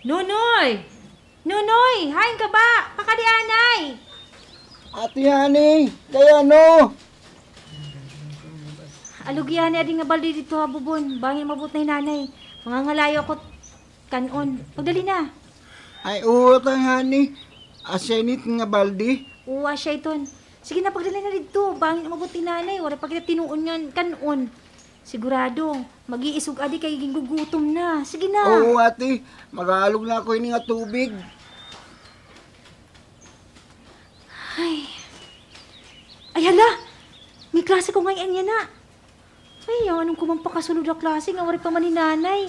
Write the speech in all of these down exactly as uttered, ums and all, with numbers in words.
Nonoy! Nonoy! Hain ka ba? Pakadi anay! Ate Honey, kay ano? Alugi anay adi nga balde didto ha bubon. Bangin umabot na hi Nanay. Mangangalayo ako kan-on. Pagdali na. Ay, oo, Ate Honey. Asya ini nga balde? Oo, asya iton. Sige na, pagdali na didto. Bangin umabot hi Nanay. Waray pa kita tinuon ngan kan-on. Sigurado, mag-iisog adi kay gingugutom na. Sige na. Oo, ate. Mag-aalog na ako hini nga tubig. Ay. Ay, hala! May klase ko ngay-an yana. Ay, yaw, ano ko man pakasulod ha klase nga waray pa man hi Nanay.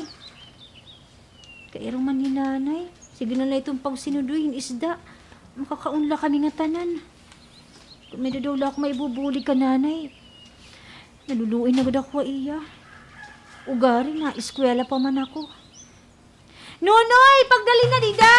Kairo man hi Nanay. Sige na la iton pagsinudoy hin isda. Makakaon la kami ngatanan. Kon may-ada daw la ako maibubulig kan Nanay. Naluluoy na gud ako ha iya. Ugari nga, eskwela pa man ako. Nonoy, pagdali na dida!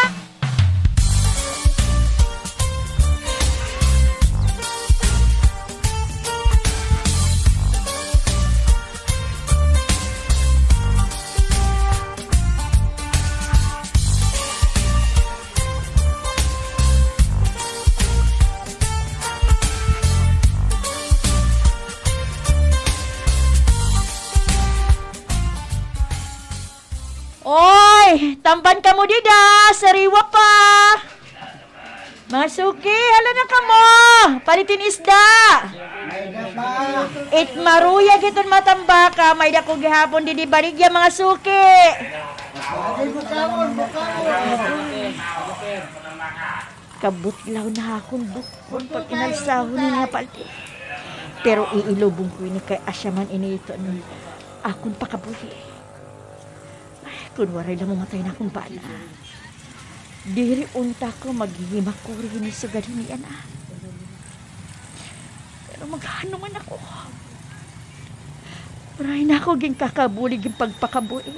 Oy, tamban kamo dida, sariwa pa. Mga suki, hala na kamo. Palit hin isda. It maruyag iton matambaka, may-ada ko gihapon didi baligya, mga suki. Kabutlaw na akon bukon pag inalsahon ini nga balde. Pero iilubong ko ini kay asya man ini iton akon pakabuhi. Ay, kon waray la mamatay na akon bana, diri unta ako maghihimakuri hini sugad hini yana. Pero maghaano man ako? Waray na ako ginkakabulig hin pagpakabuhi.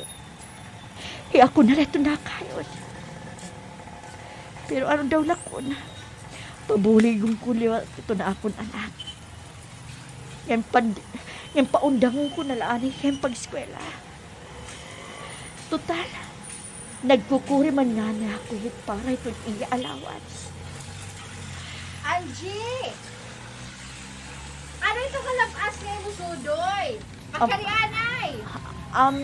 Hi ako na la iton nakayon. Pero ano daw la kon pabuligon ko liwat iton akon anak. Ngan pan-, ngan paundangon ko na la anay hin pag-eskwela. Total, nagkukuri man ngani ako hit para hiton iya allowance. Angie! Ano ito kalab-as nga imo sudoy? Makadi anay! Um,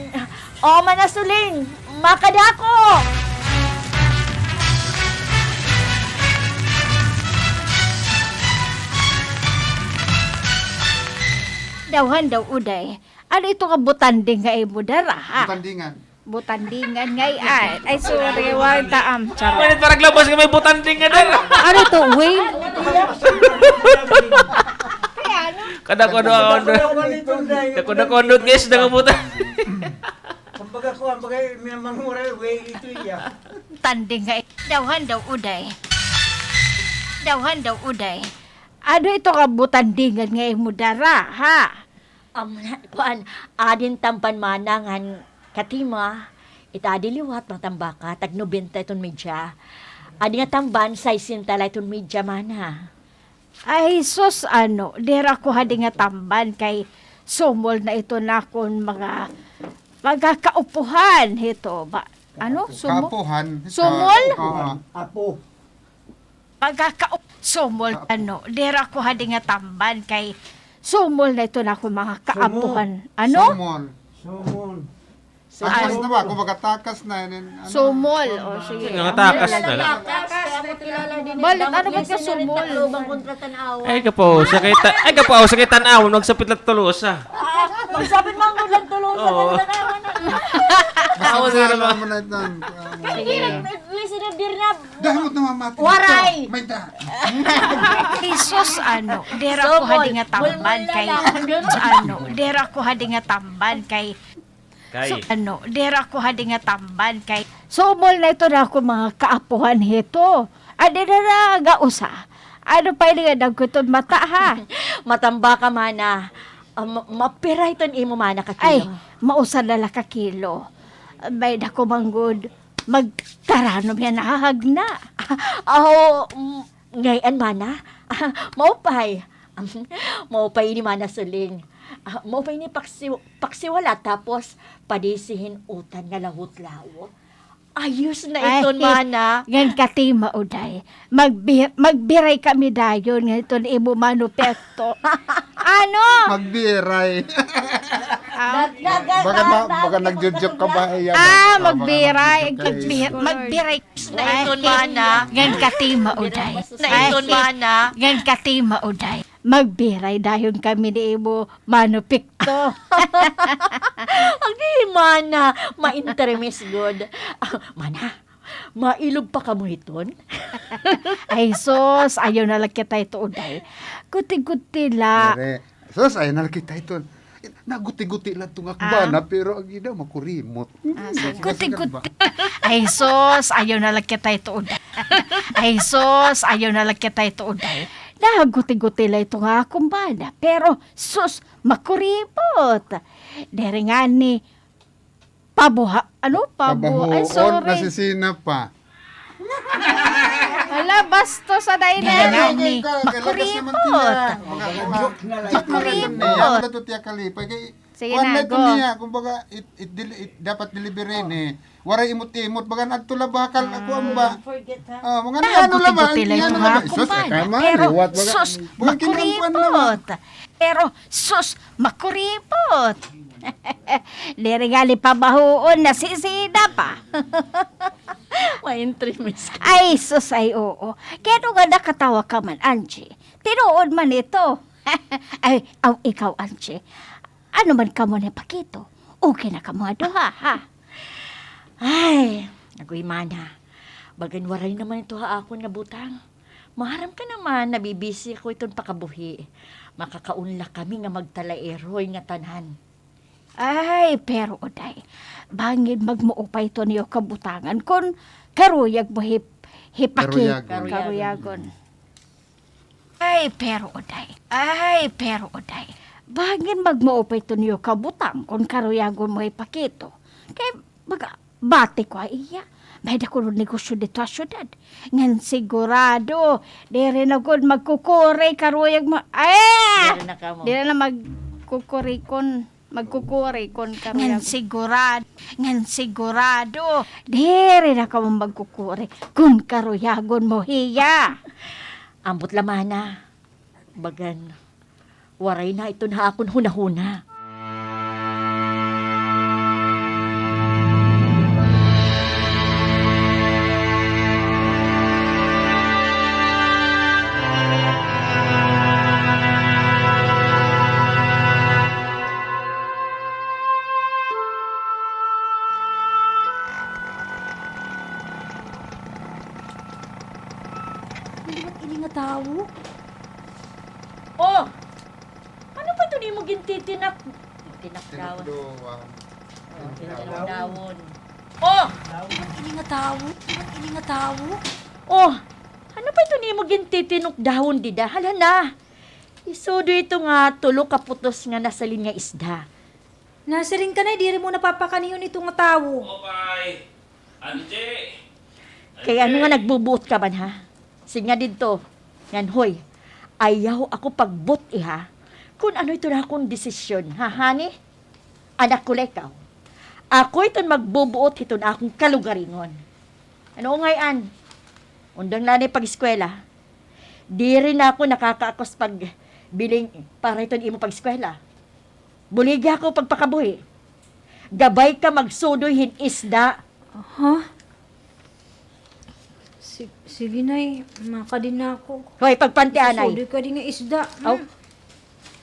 o, Mana Suling, makadi ako! Dawhan daw, Uday. Ano ito nga butanding nga imo dara, ha? Butandingan. Butandingan ngay-an. Ay, sorry, wala taam. Charot. Wala, parang labas nga may butanding nga dara. Ano to, Wayne? Kaya ano? Kada ko doon. Kada ko doon, guys, nangabutan. Kumbaga ko, ang bagay, may mangura, way ito iya. Tanding nga, dawhan daw, Uday. Dawhan daw, Uday. Ano ito nga butandingan nga imo dara, ha? Am, kuan, adin tamban mana ngan katima, ita adi liwat matambaka, tag nobenta iton media. Adi nga tamban, saysenta la iton media, mana. Ay, sus, ano, dira ko hadi nga tamban kay sumol na ito nakon mga, mga kaupuhan hito ba? Ano? Sumo-, kaupuhan, sumol? Oo. Apo. Pagkaka-, sumol, ano, dira ko hadi nga tamban kay sumol na ito nakon mga kaapuhan. Ano? Sumol. Sumol. Takas na ba? Kung magatakas na, yan, ano? Sumol. O, sige. Nangatakas na la. Balit, ano ba ka sumol? Ay, kapaw, sakit, ay, kapaw, sakit tan-awon, magsapit la Tolosa. Magsapit man mo lang Tolosa. Oo. Basta mo na ito. Kay diri, may sinabir na. Dahil mo namamati. Waray! May da. Jesus, ano, dira ko hadi nga tamban kay, ano, dira ko hadi nga tamban kay, kay. So, ano, dira ko hadi nga tamban kay, sumol na ito nakon mga kaapuhan hito. Adi na na, gausa. Ano pa ini nga dagko iton mata, ha? Matambaka, mana. Ah, ma-, mapira iton imo, mana, ka kilo? Ay, mausa na la ka kilo. May-ada ko man gud. Magkaranom hiya nahahagna. Aw, mm, ngay-an, mana? Maupay. Maupay ini, Mana Suling. Ah, maupay ini paksi-, paksiwala, tapos padisi hin utan nga lawot-lawot. Ayos na iton, mana. Ngan katima, Uday. Magbi-, magbiray kami dayon ngan iton imo Mano Pekto. Ano? Magbiray. Ah. Baga ma-, baga nagjo-joke ka ba? Ayan, ah, magbiray. Magbiray na iton, mana. Ngan katima, Uday. Na iton, mana. Ngan katima, Uday. Magbiray dayon kami ni imo Mano Pekto. Agi, mana, ma-entremis gud. Ah, mana, mailog pa kamo hiton? Ay, sus, ayaw na la kita hito, Uday. Guti-guti la. Sus, ayaw na la kita hiton. Naguti-guti la ito nga akong bana, pero agi daw makurimot. Ah, sus, guti-guti. Ay, sus, ayaw na la kita hito, Uday. Ay, sus, ayaw na la kita hito, Uday. Naguti-guti la ito nga akong bana, pero sus, makurimot. Diri ngani, pabuha-, ano? Pabu-, ay, sorry. Nasisina pa. Hala, bastos, Uday. Diri ngani, makurimot. Makurimot. Sige na, go. Kumbaga, it, it, dapat delivery ini. Waray imot-imot, baga adto la bakal ako amba. Forget, ha? Ah, mga ano la ba? Guti-guti la ito nga akong bana. Pero, sus, makuripot. Pero, sus, makuripot. Diri ngani pabahuon, nasisina pa. Maintremis ka. Ay, sus, ay, oo. Kay ano nga nakatawa ka man, Angie? Tinuod man ito. Ay, aw, ikaw, Angie. Ano man kamo ni Pakito? Okay na kamo nga duha, ha? Ay, agoy, mana. Bagan waray naman ito ha akon nga butang. Maharam ka naman, nabibisi ako iton pakabuhi. Makakaon la kami nga magtalairoy nga tanan. Ay, pero, Uday, bangin magmaupay ito niyo kabutangan kon karuyag mo hi-, hi Pakito. Karuyagon. Karuyagon. Ay, pero, Uday. Ay, pero, Uday. Bangin magmaupay ito niyo kabutang kon karuyagon mo hi Pakito. Kay, maga-, bati ko ha iya. May-ada kuno negosyo didto ha syudad. Ngan sigurado, diri na gud magkukuri karuyag mo. Ay! Diri na kamo. Diri na magkukuri kon, magkukuri kon karuyag. Ngan sigurad-, ngan sigurado, diri na kamo magkukuri kon karuyagon mo hiya. Ambot la, mana. Bagan, waray na iton ha akon hunahuna. Ano ba ini nga tawo? Oh! Ano ba iton imo gintitinak-, tinakdawan? Tinukdawan. Oh, tinukdawan. Oh! Ano ba ini nga tawo? Ano ba ini nga tawo? Oh! Ano ba iton imo gintitinukdahon dida? Hala na! Isudoy ito nga tulo ka putos nga nasalin nga isda. Nasiring ka na, diri mo napapakanihon ito nga tawo. Opay! Angie! Kay ano nga nagbubuot ka man, ha? Sige nga didto. Ngan, hoy, ayaw ako pagbut-i, ha? Kon ano iton akon desisyon, ha, honey? Anak ko la ikaw. Ako iton magbubuot hiton akon kalugaringon. Ano, ungay-an? Undang la anay pag-eskwela. Diri na ako nakakaakos pagbiling para hiton imo pag-eskwela. Buligi ako pagpakabuhi. Gabay ka magsudoy hin isda. Aha. Si-, sige, Nay. Makadi na ako. Hoy, pagpanti anay. Sudoy ka din nga isda. Aw.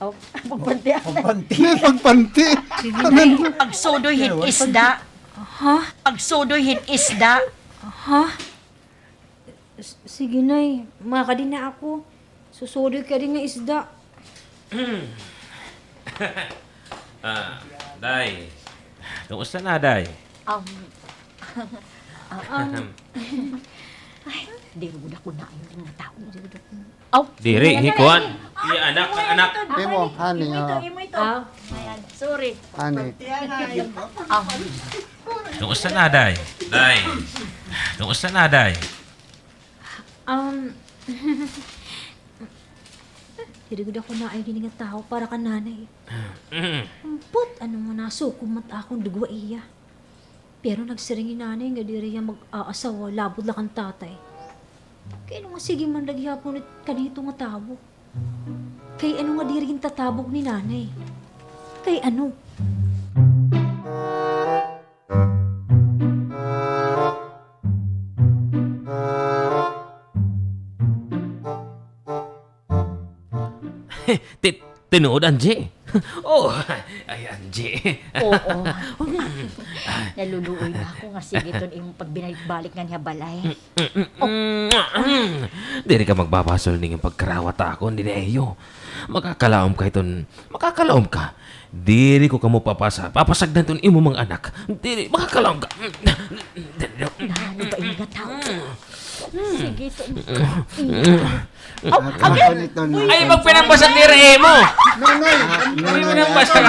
Aw, pagpanti anay. Pagpanti. Pagpanti. Sige, Nay. Pagsudoy hin isda. Aha. Pagsudoy hin isda. Aha. S-, sige, Nay. Makadi na ako. Susudoy ka din nga isda. Ah, Day. Kumusta na, Day? Um, ah, um, ay, diri gud ako naayo nga tawo. Aw, diri, hi kuan. Iya, anak, anak. Imo, honey, imo ito, oh. Imo ito. Ah. Ayan, sorry. Honey. Ah. Kumusta na, Day? Day. Kumusta na, Day? Um, diri gud ako naayo nga tawo para kan Nanay. Ambot, ano nga nasuko man it akon dugwa iya. Pero nagsiring hi Nanay nga diri hiya mag-aasawa, labot la kan Tatay. Kay ano nga sige man la gihapon it kanito nga tawo? Kay ano nga diri gintatabog ni Nanay? Kay ano? Ti-, tinuod, Angie? Oh, ay, Angie. Oo. Naluluoy na ako nga sige iton imo pagbinalik-balik nganhi ha balay. Diri ka magbabasol ning pagkarawat ha akon dinhi ha iyo. Makakalaom ka iton, makakalaom ka. Diri ko kamo papasa-, papasagdan iton imo mga anak. Diri, makakalaom ka. Naano ba ini nga tawo? Sige, ito. Aw, again? Ay, magpinapasag diri imo. Nonoy, ay, magpinapasag.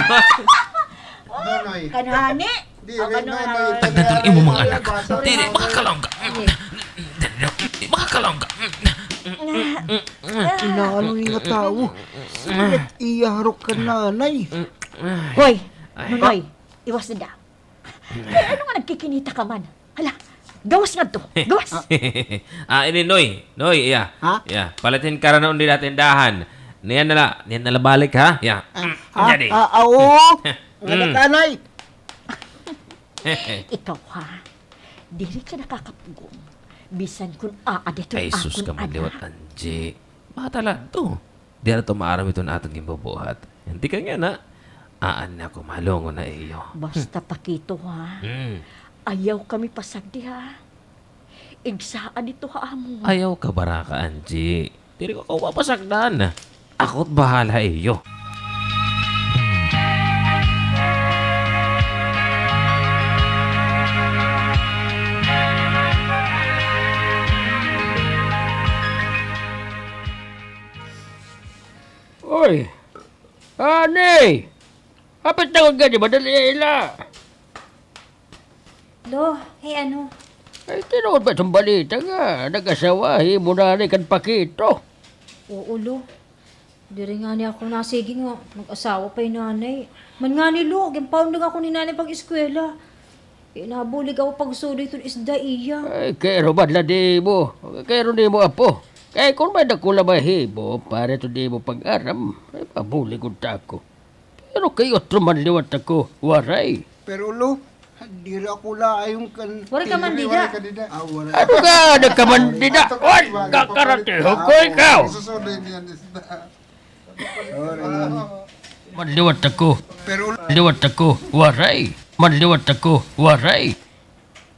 Nonoy. Kanhani? Diri, Nonoy. Tagdan ton imo mga anak. Diri, makakalaom ka. Diri, makakalaom ka. Inaano ni nga tawo? Iya haro kan Nanay. Hoy, Nonoy, iwas na da. Kay ano nga nagkikinita ka man? Hala, gawas ngadto. Gawas. Ah, ini, Noy. Noy, iya. Ha? Iya, palitin ka ra nuon dida ha tindahan. Niyan na la, niyan na la balik, ha? Iya. Ah, ah, oo. Wala ka, Nay. Ikaw, ha? Diri ka nakakapugong. Bisan kun aada iton akon anak. Ay, sus ka man liwat, Angie. Bata la ito. Diri ito maaram iton aton ginbubuhat. Anti ka nga na. Aan na ako mahalungon ha iyo. Basta, Pakito, ha? Hmm. Ayaw kami pasagdi, ha? Igsaad ito ha amon. Ayaw kabaraka, Angie. Diri ko kamo papasagdan. Ako it bahala ha iyo. Oy, Honey! Hapit na gud gani, madali la. Lo, hay ano? Ay, tinuod ba iton balita nga nag-asawa hi imo nanay kan Pakito? Oo, Lo. Diri ngani ako nasigi nga mag-asawa pa hi Nanay. Man ngani, Lo, ginpaundang ako ni Nanay pag-eskwela. Kay nabulig ako pagsudo hiton isda iya. Ay, kairo man la nimo. Kairo nimo, apo. Kay kon may dako la mahimo para hiton imo pag-aram, ay, mabulig unta ako. Pero kay utro man liwat ako, waray. Pero, Lo, diri ako laayon kan... Waray ka man dida. Ah, waray. Ano ka, nagkamandida? Ay, kakaratihog ko ikaw. Isusuloy niyan isda. Sorry. Manliwat ako. Pero liwat ako, waray. Manliwat ako, waray.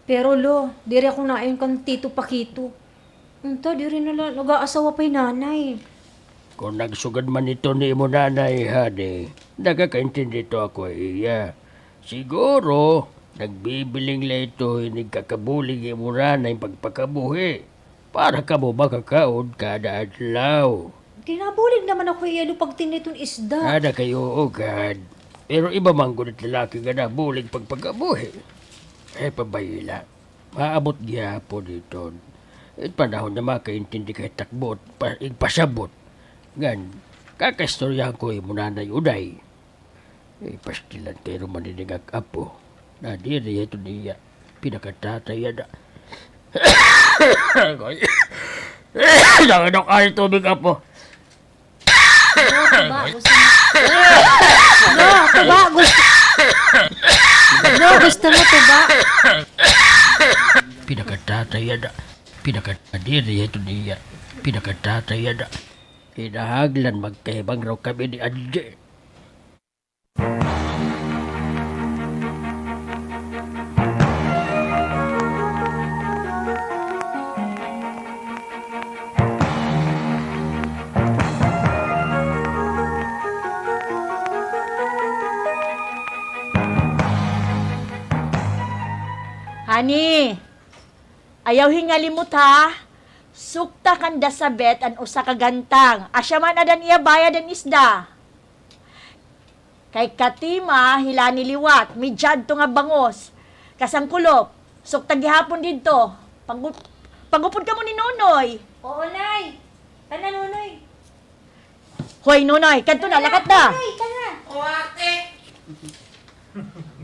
Pero, Lo, diri ako naayon kan Tito Pakito. Unta, diri na la nag-aasawa pa hi Nanay. Kon nagsugad man ito ni imo nanay, Honey, nakakaintindi ito ako ha iya. Siguro, nagbibiling la ito hinig kakabulig hi imo nanay pagpakabuhi, para kamo makakaon kada adlaw. Kay nabulig naman ako ha iya, Lo, pagtinda hiton isda. Ada kay oo gad. Pero iba man gud it lalaki nga nabulig pagpakabuhi. Ay, pabayla. Maabot gihapon iton. It panahon nga makaintindi ka hit takbo, pa-, igpasabot. Ngan, kakaistoryahan ko imo nanay, Uday. Eh, pastilan kairo man ini nga ak-apo. Nadiri ito niya. Pinakatatay yana. Agoy. Nanginok ay tubig, apo. Bro, tuba, gusto mo? Bro, tuba, gusto, bro, gusto mo tuba? Pinakatatay yana. Pinakatadiri ito niya. Pinakatatay yana. Kinahanglan magkahibang raw kami ni Angie. Honey, ayaw hingalimot, ha? Sukta kanda Sabet an usa ka gantang. Asya man ada an iya bayad han isda. Kay katima, hila ni liwat, may dya adto nga bangos. Kasangkulop, sukta gihapon didto. Pag-, pag-upod kamo ni Nonoy. Oo, Nay. Tana, Nonoy. Hoy, Nonoy, kadto na, lakat na. Nonoy, tana. O, ate.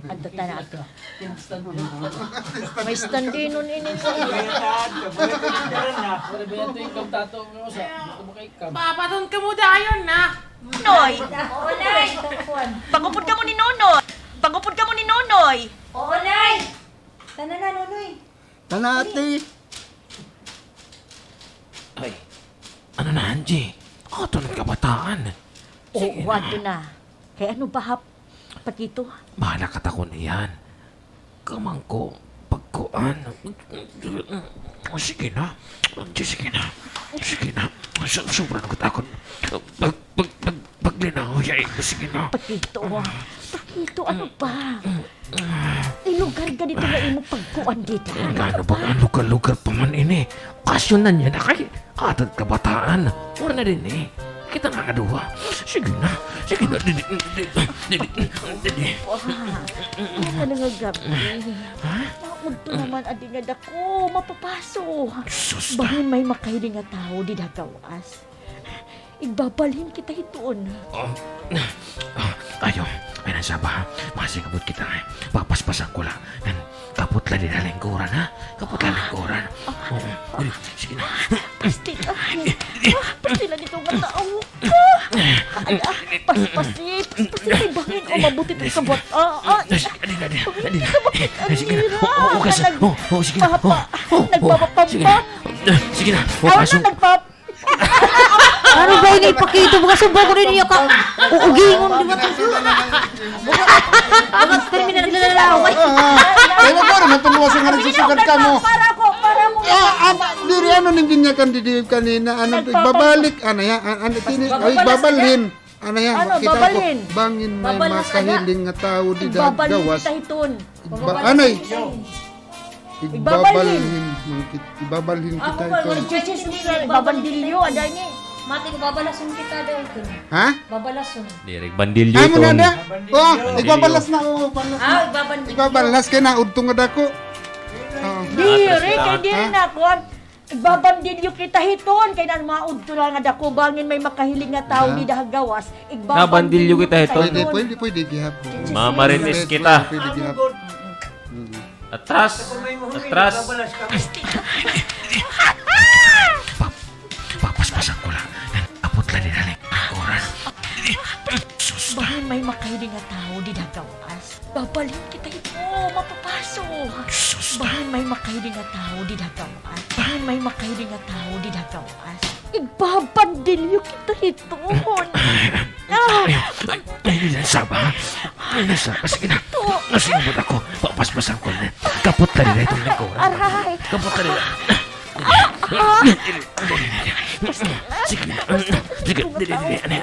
Adto ta na ato. May standinon ini. Wala ba yan ito yung kantato mo sa? Gusto mo kay Cam? Papaton ka mo dayon na. Noy! Oo, Nay! Pangupod kamo ni Nonoy! Pangupod kamo ni Nonoy! Oo, Nay! Tana na, Nonoy! Tana, ate! Ay, ano na, Angie? Ato na kabataan. Oo, ato na. Kay ano ba, Hap? Pakito? Bahala ka ta kon iyan. Kamangko, pagkuan. Sige na. Sige na. Sige na. Sobra na katakon. Pag, pag, pag, paglinaw, yay. Sige na. Pakito, ah. Pakito, ano ba? Ilugar ka dito nga imo pagkuan dito. Ano ba? Lugar-lugar pa man ini. Kasyon na niya na kay Aton kabataan, wala na din eh. Kita na nga duha. Sige na. Sige na. Didi, didi, didi, didi. Ano nga gabi? Ha? Maudto naman adi nga dako, mapapaso. Sus, ta. Bangin may makahiling nga tawo dida gawas. Igbabalhin kita hiton. Oh, ah, ayo, ay, nasaba, ha? Masingabot kita, eh. Papaspasan ko la. Yan, kapot la dida lingkuran, ha? Kapot la lingkuran. Oo, uy, sige na. Pastilan. Ah, pastilan ito nga tao. Ah, ala, paspasi, paspasi, bangin umabot ito sa bata. Ah, sige, dali na, dali na, dali na. Sige na. Oo, oo, kasi, oo, oo, sige na. Oo, oo, sige na. Nagpapapamba. Sige na. Oo, kaso, nagpap- Ano ba ini, Pakito? Mga suba ko rin niya ka uugingon, di ba? Bukas terminal na lang. Ay, wag mo naman tumuwas ang haring susugat ka mo. Para ko, para ko. Ah, ah, diri, ano ning ginyakan didi kanina? Ano, igbabalik? Ano yan? An-, ano, tini-, ay, igbabalhin. Ano yan? Ano, kita ko, babalhin? Bangin may makahiling nga tawo dida gawas. Igbabalhin kita hiton. Igba-, anay. Igbabalhin. Igbabalhin, mangkit-, igbabalhin kita ito. Igbabalhin. Igbabalhin. Mati ko, babalason kita daw ito. Ha? Babalason. Diri, bandilyo ito. Amo na na. Oh, igbabalas na, oh, balas na. Ah, igbabalhin. Igbabalas kay naudto nga dako. Oo. Diri, kay diri na, kuwan. Igbabandilyo kita hiton, kay nan maudto la nga dako, bangin may makahiling nga tawo dida ha gawas. Igbabandilyo kita hiton. Pwede, pwede, pwede gihapon. Mamarites kita. Pwede gihapon. Mm. Atras! Atras! Pa-, papaspasan ko la. Nan, apot la dida lingkuran. Sus, ta. Bangin may makahiling nga tawo dida gawas. Babalhin kita ito, mapapaso. Sus, ta. Bangin may makahiling nga tawo dida gawas. Bangin may makahiling nga tawo dida gawas. Igbabandilyo kita hiton. Ah! Ay, ay, ay, nasaba. Ay, nasaba. Sige na. Nasibot ako. Papaspasan ko na. Kapot na nila itong lingkuran. Aray! Kapot na nila. Sige na. Sige, dali, dali, dali.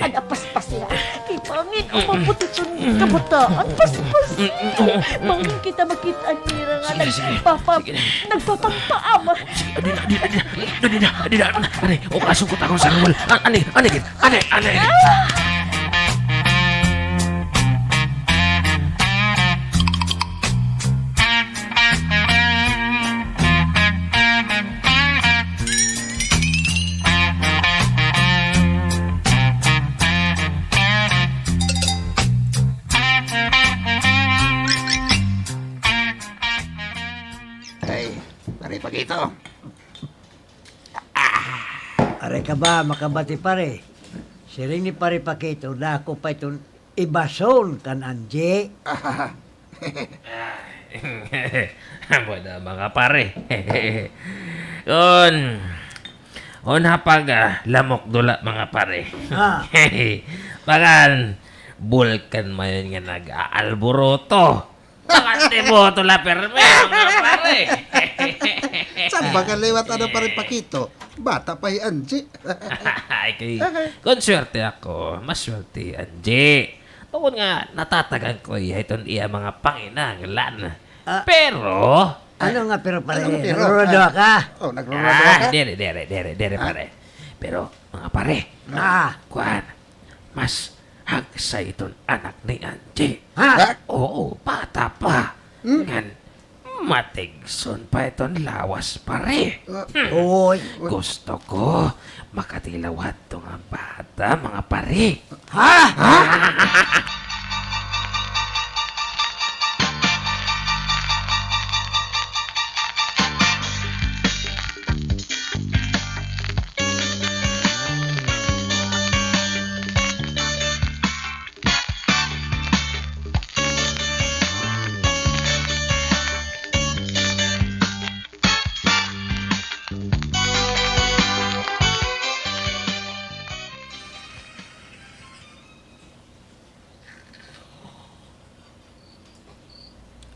An apaspas niya. Kay bangin umabot iton kabataan. Paspas. Bangin kita makit-an nira nga nagpapa-, nagpapangpaam. Sige, adi na, adi na, adi na. Adi na, adi na. Aray, o, kasungkot akon sarwal. Ani, ani, ani, ani. Ay, pare Pakito. Ah! Aray ka ba, makabati, pare? Siring ni Pare Pakito, dako pa iton ibason kan Angie. Amo na, mga pare. Kon, kon ha pag, ah, lamok dula, mga pare. Ah. Bagan, bulkan man nga nag-aalburoto. Bagan deboto la pirme, mga pare. Saan ba ka liwat, ano, Pare Pakito? Bata pa hi Angie. Ay, kay, kon swerte ako, maswerte hi Angie. Tungod nga natatagan ko hiya hiton iya mga panginahanglan. Ah. Pero, ano nga pero, pare? Ano nga pero? Nagrurado ka? Oh, nagrurado ka? Ah, diri, diri, diri, diri, pare. Pero, mga pare, ah, kuan, mas hagsa iton anak ni Angie. Ha? Oo, bata pa. Hmm? Ngan, matigson pa iton lawas, pare. Ah. Hmm. Oy. Gusto ko makatilaw hadto nga bata, mga pare. Ha? Ha?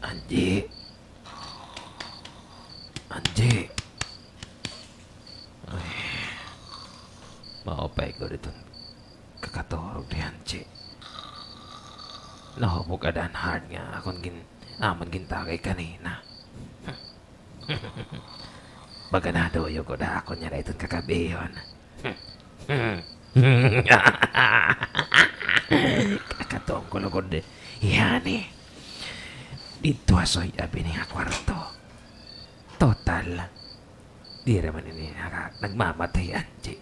Angie. Angie. Ay. Maupay gud iton kakaturog ni Angie. Nahubog ada an heart nga akon gin-, amon gintagay kanina. Baga naduyog ko da ako niya na iton kakabihon. Kakatungkol ko di. Yan eh. Didto ha suya bini nga kwarto. Total. Diri man ini naka-, nagmamatay, Angie.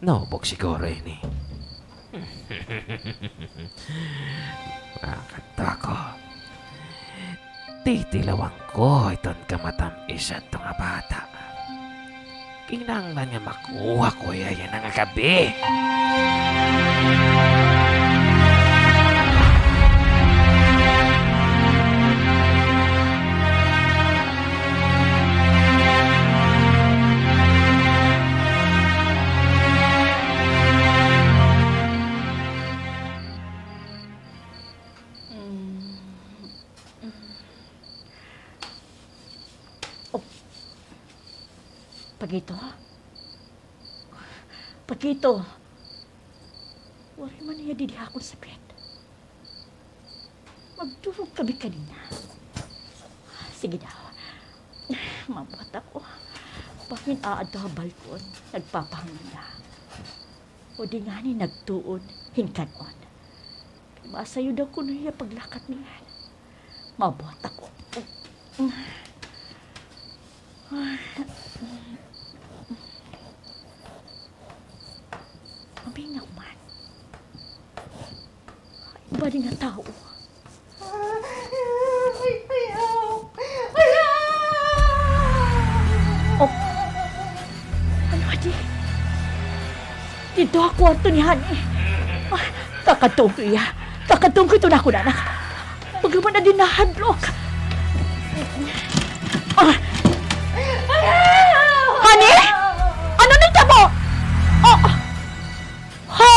Nahubog siguro ini. Makadto ako. Titilawan ko iton kamatam-isan to nga bata. Kinahanglan nga makuha ko hiya yana nga gab-i. Mm. Oh. Pakito? Pakito. Waray man hiya didi ha akon sapit. Magdurog kami kanina. Sige daw. Mabuhat ako. Bangin aadto ha balkon, nagpapahangin na. O di ngani nagtuon hin kan-on. Masayod ako na hiya paglakat niyan. Mabuhat ako. Mamingaw man. Bali nga tawo. Oh. Ano adi? Didto ha kwarto ni Honey. Ah, kakadtuon ko iya. Kakadtuon ko iton akon anak. Baga man adi nahadlok. Ah. Honey? Ano nahitabo? Oh. Ha?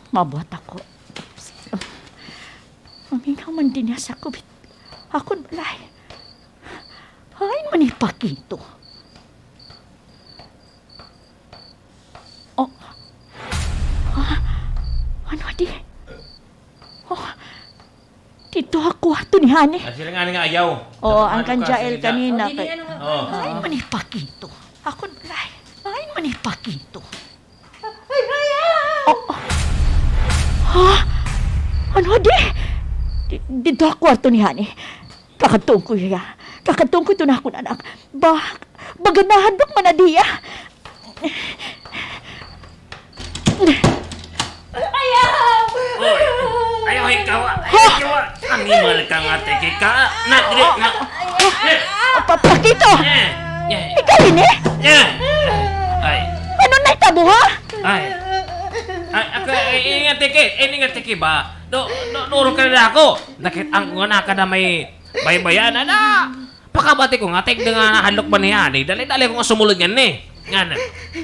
Mabuhat ako. Mamingaw man dinhi ha sakop hit akon balay. Hain man hi Pakito? Oh. Ah, ano adi? Oh. Didto ha kwarto ni Honey. Ah, sila ngani nga ayaw. Oo, an kan Jael kanina kay, hain man hi Pakito? Akon balay. Hain man hi Pakito? Oh, oh. Ha? Ano adi? Di-, didto ha kwarto ni Honey. Kakadtuon ko hiya. Kakadtuon ko iton akon anak. Ba-, Baga nahadlok man na diya. Ayaw! Oy! Ayaw, ikaw, ah! Ayaw, ikaw, ah! Animal ka nga, tiki ka! Na, dili, na! Pa-, Pakito! Eh, eh. Ikaw ini? Eh. Ay. Ano nahitabo, ha? Ay. Ay, ako, ay, ini nga, tiki, ini nga, tiki ba? Do, do, duro ka na ako. Nakit-an ko nga nakada may baybayan, ana. Pakabati ko nga, tigda nga nahadlok ba niya, di dali-dali ko nga sumulod nganhi. Nga na,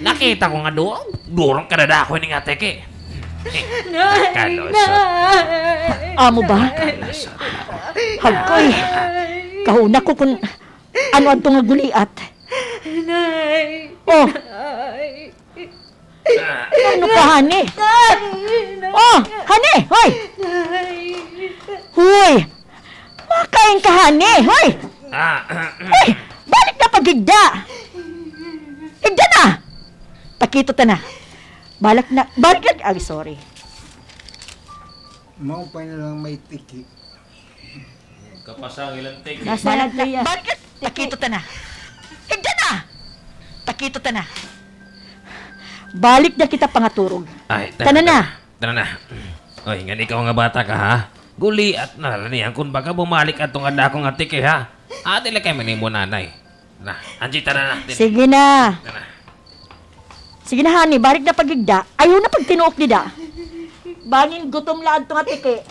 nakita ko nga du-, durong kadadako ini nga tiki. Nay, kalusot. Nay. Amo ba? Kalusot. Hagkoy. Kahuna ko kun ano adto nga guliat. Nay. Oh. Nay. Ano ka, honey? Nay! Oh, honey! Hoy! Nay! Hoy! Makain ka, honey! Hoy! Ah, ah, ah. Hoy! Balik na pa gihigda! Higda na! Pakito ta na. Balik na, balik na. Ay, sorry. Maupay na lang may tiki. Kapasang ilang tiki. Balik na, balik na. Pakito ta na. Higda na! Pakito ta na. Balik na kita pangaturog. Ay, tana na. Tana na. Oy, ngan ikaw nga bata ka, ha? Guliat na la niyan kun baga bumalik adto nga dako nga tiki, ha? Adi la kay man imo nanay. Na, Angie, tara na. Sige na. Tara. Sige na, honey, balik na pa gihigda. Ayaw na pagtinuok dida. Bangin gutom la adto nga tiki.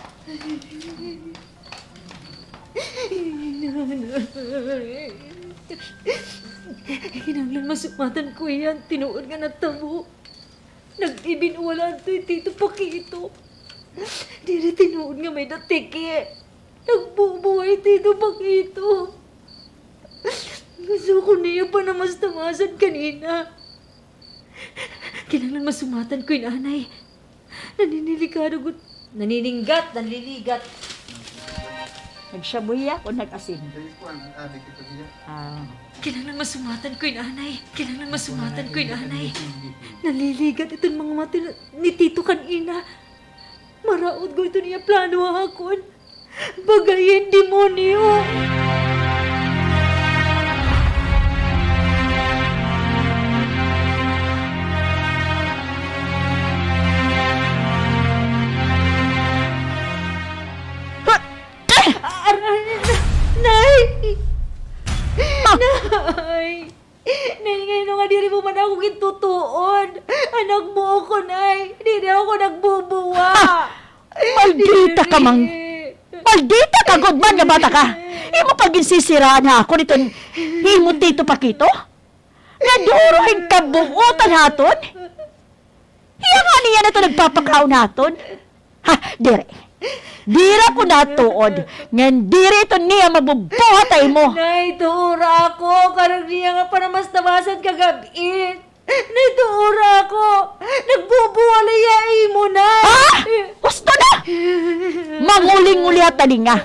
Kinahanglan masumatan ko hiya, tinuod nga natabo. Nag-ibin-wala adto hi Tito Pakito. Diri tinuod nga may-ada tiki. Nagbubuhay hi Tito Pakito. Gusto ko niya panamastamasan kanina. Kinahanglan masumatan ko hi Nanay. Naniniligado gud. Nanininggat, nanliligat. Nagsabuya o nag-asin? Ah. Kinahanglan masumatan ko hi Nanay. Kinahanglan masumatan ko hi Nanay. Nanliligat iton mga mata ni Tito kanina. Maraot gud iton iya plano ha akon. Bagayin, demonyo! Aray! Nay! Nay! Nay, ngano nga diri mo man ako gintutuon? Anak mo ako, Nay. Diri ako nagbubuwa. Ha! Maldita ka, mang-, maldita ka gud man nga bata ka. Imo pa ginsisiraan ha akon iton imo Tito Pakito? Nga duro hin kabuotan ha aton? Hiya ngani yana ito nagpapakaon ha aton? Ha, diri. Diri ako natuod. Ngan diri ito niya mabubuhat ha imo. Nay, tuora ako. Karuyag niya nga panamastamasan kagab-i. Nay, tuora ako. Nagbubuwal hiya ha imo, Nay. Ha? Husto na! Manguli-nguli ha talinga.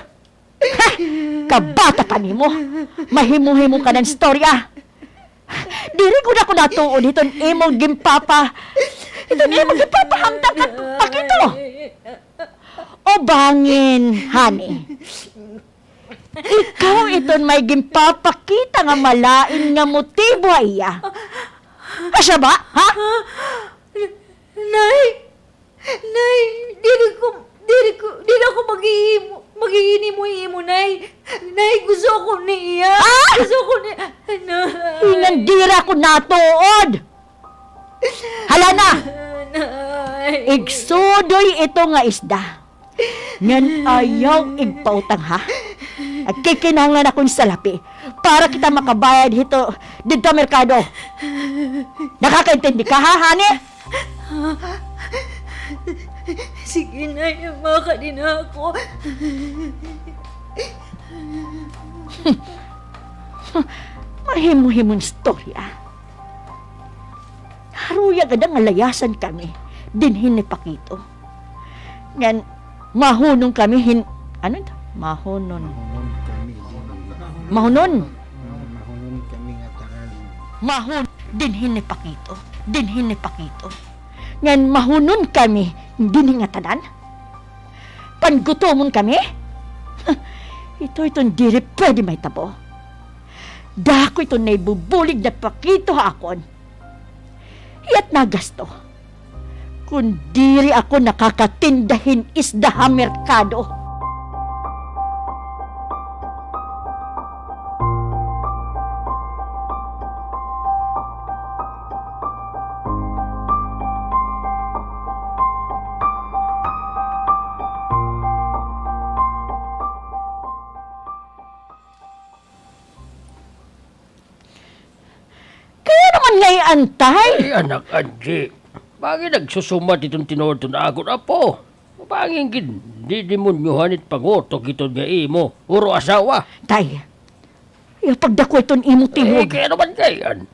Ha! Kabata ka nimo. Mahimo-himo ka nan istorya. Diri gud ako natuod hiton imo ginpapa-, hiton imo ginpapahamtang kan Pakito. O bangin, honey. Ikaw iton may ginpapakita nga malain nga motibo ha iya. Asya ba? Ha? Nay! Nay, diri ko, diri ko, diri ako maghihimo, maghihinimo-himo, Nay. Nay, gusto ko niya. Ah! Gusto ko niya. Nay. Ngan diri ako natuod. Hala na! Nay. Igsudoy ito nga isda. Ngan ayaw igpautang, ha? Nagkikinahanglan ako hin salapi para kita makabayad hito didto ha merkado. Nakakaintindi ka, ha, honey? Sige, Nay, makadi na ako. Mahimo-himong istorya. Haruya gad nga layasan kami dinhi ni Pakito. Ngan mahunong kami hin-, ano ito? Mahunon. Mahunon kami dinhi. Mahunon. Mahunon kami ngatanan. Mahun-, dinhi ni Pakito. Dinhi ni Pakito. Ngan mahunon kami dinhi ngatanan? Pangutomon kami? Ito, iton diri pwede mahitabo. Dako iton naibubulig na Pakito ha akon. Hiya't nagasto. Kon diri ako nakakatinda hin isda ha merkado. Kay ano man ngay-an, Tay? Ay, anak Angie, bangin nagsusumat iton tinuod iton akon apo. Bangin gindidemonyohan it pangutok iton nga imo uro-asawa. Tay, ayaw pagdako iton imo tingog. Eh, kay ano man ngay-an?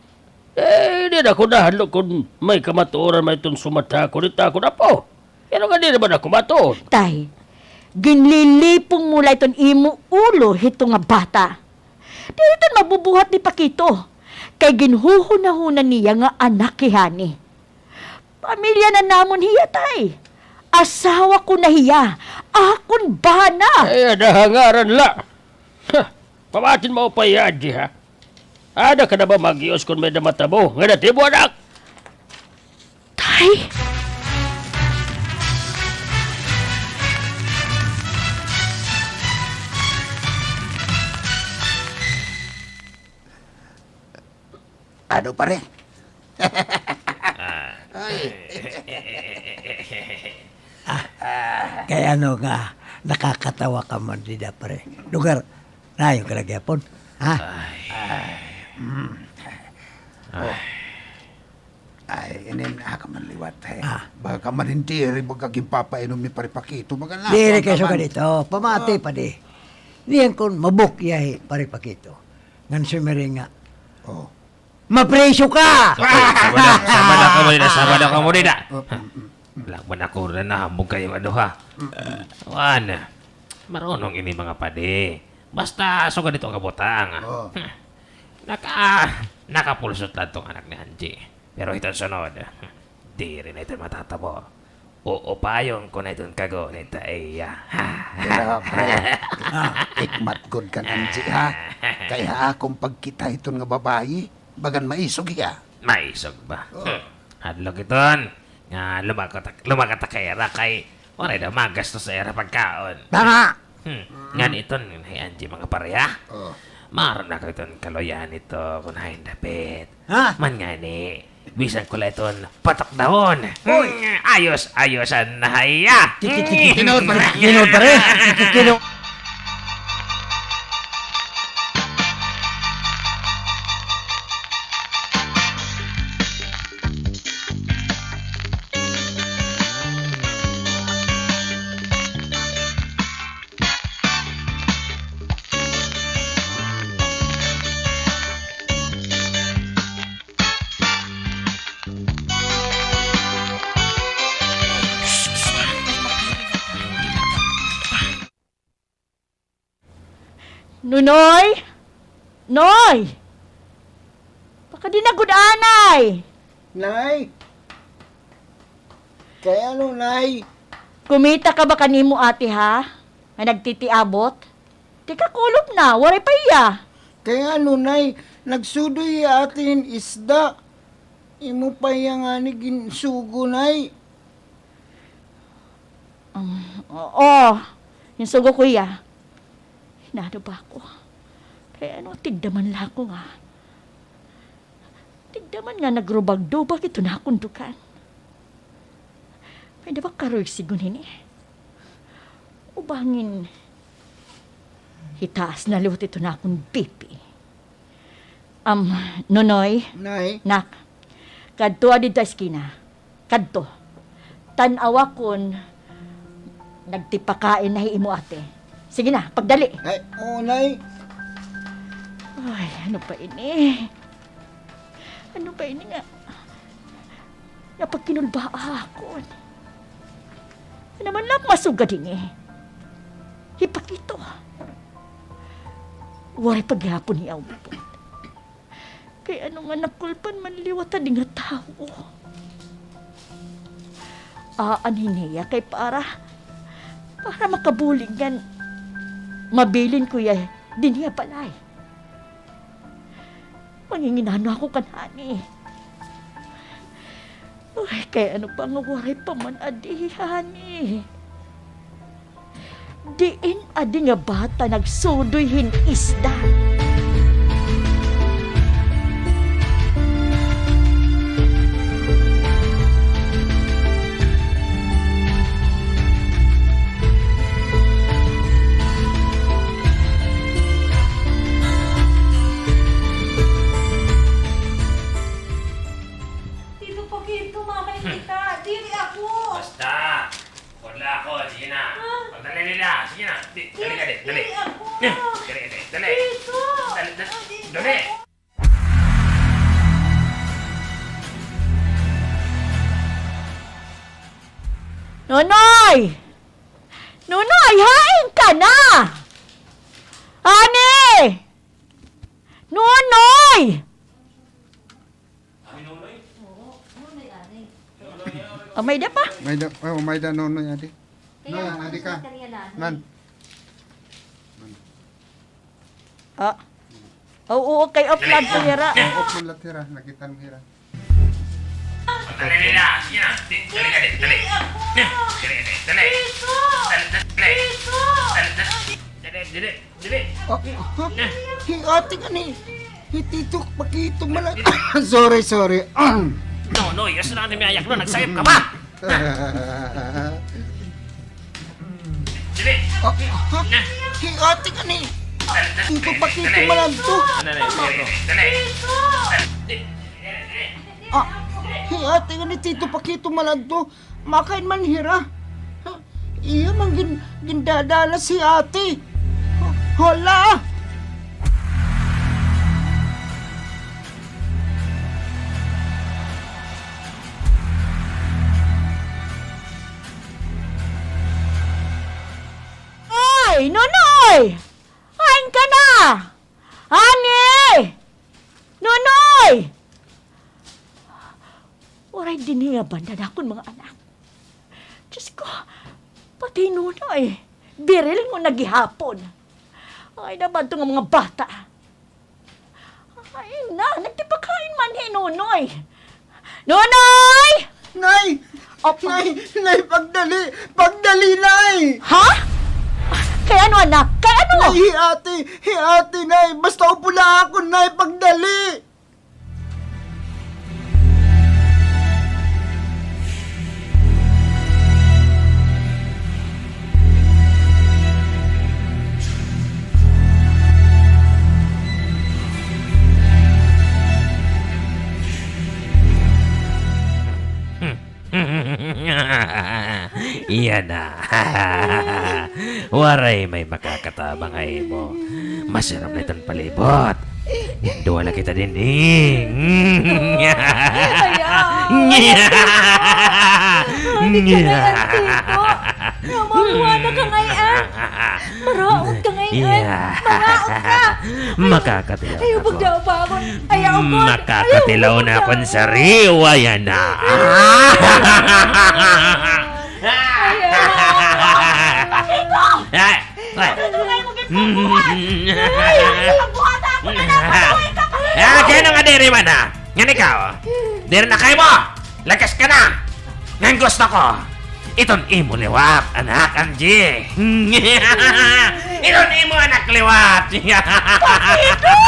Eh, diri ako nahadlok kon may kamatuoran man iton sumat ha akon it akon apo. Pero nga diri man ako matuod. Tay, ginlilipong mo la iton imo ulo hito nga bata. Diri iton mabubuhat ni Pakito. Kay ginhuhunahuna niya nga anak hi Honey. Pamilya na namon hiya, Tay. Asawa ko na hiya. Akon bana. Ay, ada ha ngaran la. Ha, pamatin mo pa hiya, Angie, ha? Ada ka na ba mag-ios kon may-ada matabo nga natibo, anak? Tay? Ano, pare? Ah. Ay. Ah, kay ano nga nakakatawa ka man dida, pare? Lugar, nayon ka na gihapon, ha? Ay. Ay, mm. Ay. Oh. Ay, inin, ah, ka man liwat, eh. Ah. Baka ka man hindiri, baga ginpapainom ni Pare Pakito, baga na. Diri kay sugad ito, pamati pa di. Niyan kon mabukya hi Pare Pakito. Ngan sumiring nga. Oh. Mapriso ka! Ay, sabada, sabada kamo dida, sabada kamo dida. Oh, mm, mm, mm. Lakban ako na nahambog kayo, ano, ha? Mm, mm. Wan, marunong ini mga padi. Basta sugad ito kabutang. Oh. Hmm. Naka-, nakapulsot la itong anak ni Angie. Pero hiton sunod, diri na ito matatabo. Uupayon ko na iton kagunit ha iya. Pero, pre, ikmat gud kan Angie, ha? Kay ha akon pagkita hiton nga babayi, bagan maisog hiya. Maisog ba? Oo. Hmm. Hadlok iton nga lumakat, lumakat ha ira kay waray daw magastos ha ira pagkaon. Tama! Hmm. Ngan iton, hi Angie, mga pareha. Oh. Maaram na ako iton kaluyan ito, kun hain dapit. Ha? Man ngani, bisan ko la iton patakdahon. Hoy! Hmm, ayos, ayosan na hiya. Ki-, ki-, ki-, ki-, tinuod, pare. Tinuod, pare. Ki-, ki-, tinuod. Nonoy! Noy! Pakadi na gud anay! Nay! Kay ano, Nay? Kumita ka ba kan imo ate, ha? Nga nagtitiabot? Tikakulop na, waray pa hiya. Kay ano, Nay? Nagsudoy hi ate hin isda. Imo pa hiya ngani ginsugo, Nay. Um, oo, ginsugo ko hiya. Hinano ba ako? Kay ano, tigdaman la ako nga. Tigdaman nga nagrubag-dubag iton akon dugan. May-ada ba karoy sigon hini? O bangin hitaas na liwat iton akon B P. Am, Nonoy. Nay. Nak, kadtoa didto ha eskina. Kadto. Tan-awa kon nagtipakain na hi imo ate. Sige na, pagdali. Ay, oo, Nay. Ay, ano ba ini? Ano ba ini nga, nga pagkinulbaa ha akon? Ano man la masugad ini? Hi Pakito. Waray pa gihapon hiya umabot. Kay ano nga nakulpan man liwat hini nga tawo? Aanhi niya kay para, para makabulig ngan mabilin ko hiya dinhi ha balay. Nanginginano ako kan Honey. Ay, kay ano pa nga waray pa man adi hi Honey? Diin adi nga bata nagsudoy hin isda? Tito Paquito, makain kita. Diri ako. Basta. Wala ako. Sige na. Ha? Pagdali nila. Sige na. Di, dali, dali, dali. Diri ako. Dali, dali, dali. Tito! Dali, dali. Dali. Nonoy! Nonoy, hain ka na? Honey! Nonoy! May-ada pa? May-ada, oh, may-ada, Nonoy, adi. Nonoy, adi ka. Nan. Ah. Oo, okay, off lang ko hira. Off man la hira, nakita mo hira. Dali, dali, dali. Sige na. Dali, dali, dali. Dali, dali, dali. Dali, dali, dali. Dali, dali, dali. Ah, ah, hi ate ngani. Hi Tito Paquito man la. Sorry, sorry. Nonoy, yes na, may ayak na, nagsayop ka pa. Dali. Ah, ah, hi ate ngani. Tito Paquito man la adto. Dali, dali, dali. Ah, hi ate ngani, Tito Paquito man la adto. Makain man hira. Iya man gin-, gindadalas hi ate. Hala! Ay, Nonoy! Hain ka na? Honey! Nonoy! Waray dinhi nga banda an akon mga anak. Diyos ko, pati Nonoy, biril mo na gihapon. Ay, naman to nga mga bata. Ay, na, nagtipakain man hi Nonoy. Nonoy! Nay! Opo. Nay! Nay, pagdali! Pagdali, Nay! Ha? Kay ano, anak? Kay ano? Nay, hi ate! Hi ate, Nay! Basta upo la ako, Nay! Pagdali! Yana. Waray may makakatabang ha imo. Masirom na iton palibot. Duha la kita dinhi. Ayaw. Hindi ka ngay-an, Tito. Mamahuwa na ka ngay-an. Maraot ka ngay-an. Maraot ka. Makakatilaw na ako. Ayaw pagdaw pa ako. Ayaw ko. Makakatilaw na akon sariwa yana. Ayaw. Ay, ay. Ano nga imo ginpagbuhat? Ay, imo ginpagbuhat ako na lang. Patuloy ka pa. Ah, kay ano nga diri man, ha? Ngan ikaw, diri na kay mo. Lagas ka na. Ngan gusto ko iton imo liwat, anak, Angie. Iton imo anak liwat. Paquito!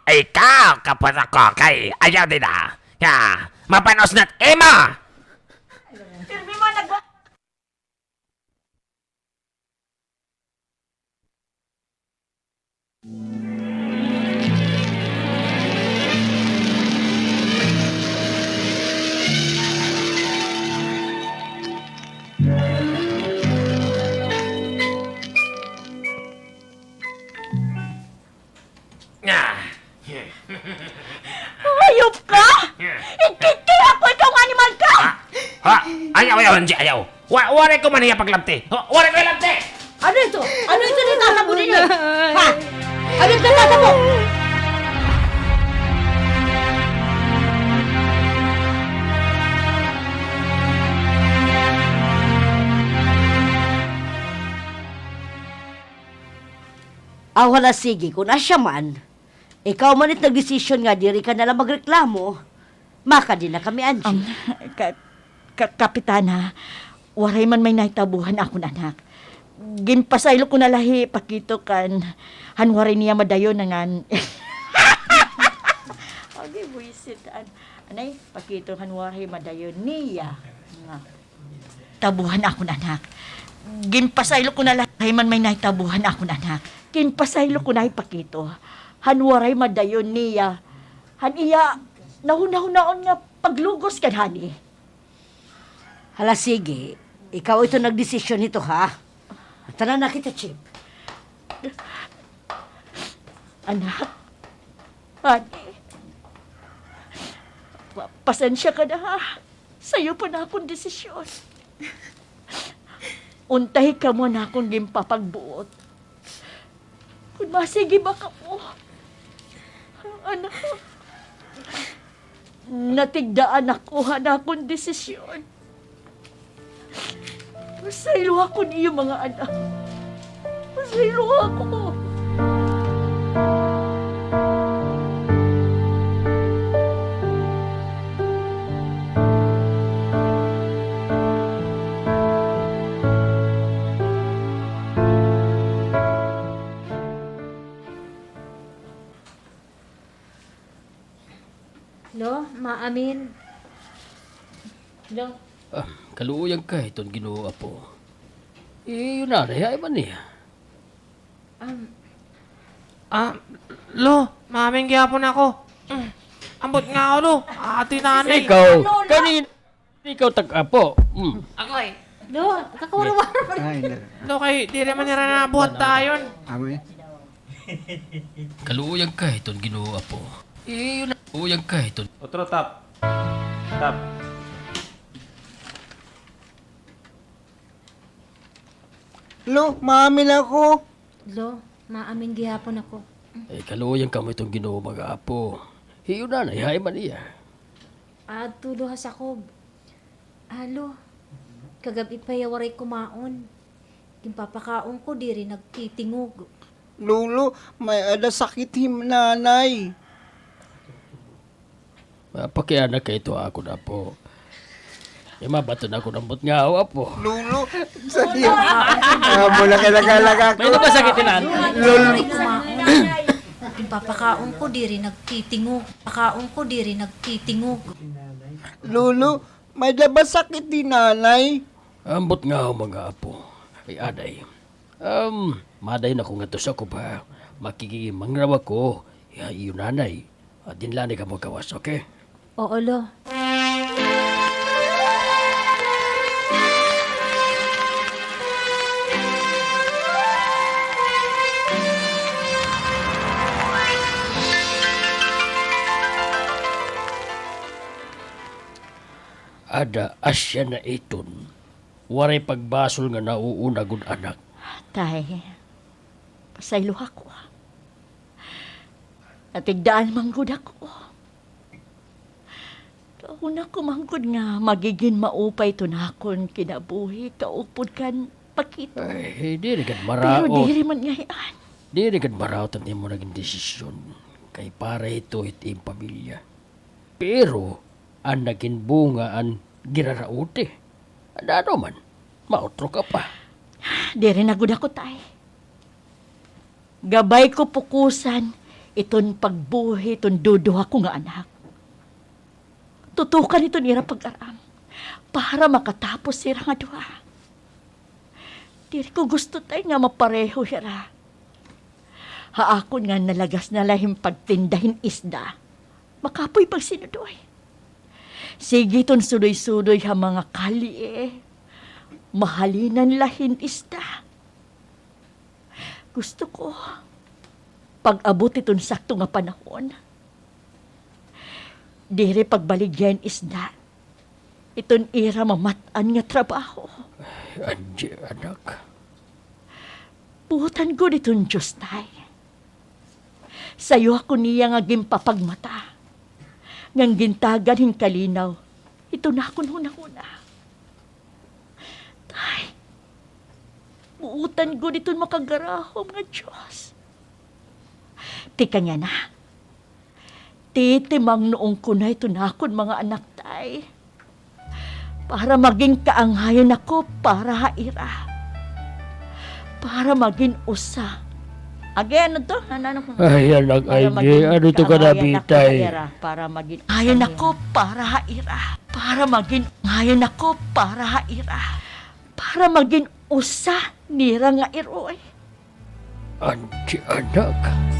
Ikaw, kapot ako kay ayaw dida. Nga, mapanos na't imo! Pirmi man nagwa- Ha? Ayaw, ayaw, Angie, ayaw. Wa-, waray ko man hiya paglabti. Wa-, waray ko ilabti! Ano ito? Ano ito nga itatabo ninyo? Ha? Ano ito nga itatabo? Aw, hala, sige, kon asya man. Ikaw man it nagdesisyon nga diri ka na la magreklamo, makadi na kami, Angie. Um, ka-, ka-, Kapitana, waray man may nahitabo han akon anak. Ginpasaylo ko na la hi Pakito kan, han waray niya madayon nga an-, Agi, buwisit, an-, anay, Pakito han waray madayon niya nga. Tabuhan akon anak. Ginpasaylo ko na la, waray man may nahitabo han akon anak. Ginpasaylo ko na hi Pakito. Han waray madayon niya. Han iya, nahunahunaon nga paglugos kan hani. Hala, sige. Ikaw ito nagdesisyon hito, ha? Tara na kita, Chief. Anak, honey, pa-, pasensya ka na, ha? Sayo pa an akon desisyon. Unta hikamo an akon ginpapagbuot. Kon masigi ba kamo, anak, natigdaan ako han akon desisyon. Pasayloa ko niyo, mga anak. Pasayloa ko. Lo, Ma Amin. Lo. Ah, kaluoyan ka hiton Ginoo, apo. Iyo nanay, hain man niya? Um, Ah, Lo, Ma Amin gihapon ako. Mm. Ambot nga ako, Lo. Ati nanay. Ikaw, kanina ikaw tag-apo. Mm. Agoy. Lo, kakawara-wara pa rin. Ay, na. Lo, kay diri man nira nabuhat dayon. Amo eh. Kaluoyan ka hiton Ginoo, apo. Iyo na, kaluoyan ka hiton. Otro tap. Tap. Lo, Ma Amin ako. Lo, Ma Amin gihapon ako. Ay, kaluoyan kamo hiton Ginoo, mga apo. Iyo nanay, hain man iya? Aadto, Lo, ha sakob. Ah, Lo, kagab-i pa hiya waray kumaon. Ginpapakaon ko, diri nagtitingog. Lolo, may-ada sakit hi nanay. Mapakiana ka hito ha akon apo. Kay mabaton ako an ambot nga apo. Lolo, sa iyo. Amo na kay laga-laga ko. May-ada ba sakit hi nanay? Lolo. Ginpapakaon ko, diri nagtitingog. Pakaon ko, diri nagtitingog. Lolo, may-ada ba sakit hi nanay? Ambot nga apo, mga apo. Ay, aday. Um, madayon ako ngadto ha sakob, ha. Makikimangraw ako ha iyo nanay. Dinhi la anay kamo gawas, okay? Oo, Lo. Ada, asya na iton. Waray pagbasol nga nauuna gud, anak. Tay, pasayloa ko. Natigdaan man gud ako. Kauna ko man gud nga magigin maupay iton akon kinabuhi kaupod kan Pakito. Ay, diri gad maraot. Pero diri man ngay-an. Diri gad maraot an imo nagin desisyon. Kay para hito hit imo pamilya. Pero an nagin bunga an giraraoti. Ano man, mautro ka pa. Diri na gud ako, tay. Gabay ko pukosan iton pagbuhi iton duduha ko nga anak. Tutukan iton ira pag-aram para makatapos hira nga duha. Diri ko gusto, tay, nga mapareho hira. Ha akon nga nalagas na la hin pagtinda hin isda, makapoy pagsinudoy. Sige iton sudoy-sudoy ha mga kalye, mahalinan la hin isda. Gusto ko, pag-abot iton sakto nga panahon, diri pagbaligya hin isda, iton ira mamat-an nga trabaho. Angie, anak. Buotan gud iton Diyos, Tay. Sayo ako niya nga ginpapagmata, ngan gintagan hin kalinaw iton akon hunahuna. Tay, buotan gud iton makagarahom nga Diyos. Tikang yana, titimangnoon ko na iton akon mga anak, Tay, para magin kaanghayan ako para ha ira. Para magin usa. Agi, ano to? Ano, ano? Ay, anak, para magin kaanghayan ako ha ira. Para magin usa nira. Para magin usa nira nga iroy. Angie, anak.